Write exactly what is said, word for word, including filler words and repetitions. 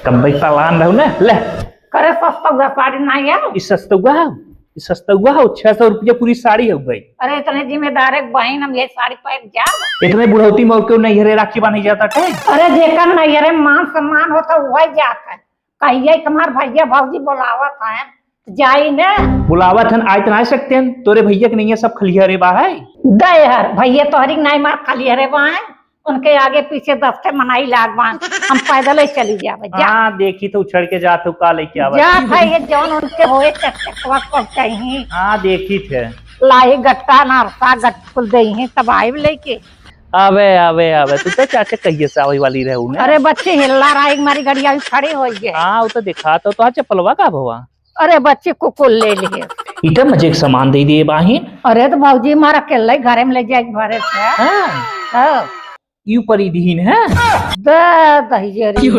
कम भाई पलान रहू ना, ले। करे सस्तुआ साड़ी नाहीं है? ई सस्तुआ हो, ई सस्तुआ हो, छह सौ रुपया पूरी साड़ी हो भाई। अरे इतने जिम्मेदार एक बहिन, हम ये साड़ी पहन जाब? इतने बुढ़ौती में और क्यों नैहरे राखी बांधी जाता है? अरे जेकर नैहरे मान सम्मान होता वही जात है। कहिए तुम्हार भैया भौजी बुलावत हैं, तो जाई ने। बुलावत हन, आए तो ना आ सकते हैं, तोरे भैया के नहीं है, सब खलिहरे बा है। दे हर भैया तोहरी नाई मार खलिहरे बा है, उनके आगे पीछे दस ठे मनाई लाग बा, हम पैदल ही चली जावे। जा। हाँ, देखी तो उछड़ के जात हो, का लेके आवा। जात है ये जौन उनके होए चकचकवा को चाहिए। हाँ, देखी थे। लाई गट्टा नारसा गट कुल दे ही तब आइब लेके। आवे, आवे, आवे। तू तो चाचा कहिए से आवे वाली रहू ने। अरे बच्ची, हिल्ला रहा, एक मारी गड़िया भी खड़ी हो गई। हाँ, वो तो दिखा तो, तो चप्पलवा का भवा? अरे बच्ची, कुकुर ले लिए। इतना मजे के सामान दे दिए बाहिन। अरे तो भौजी, मारा अकेले घरे में ले जाए घरे से। हाँ। हाँ। यू परी दीन है। दे दहिजरी।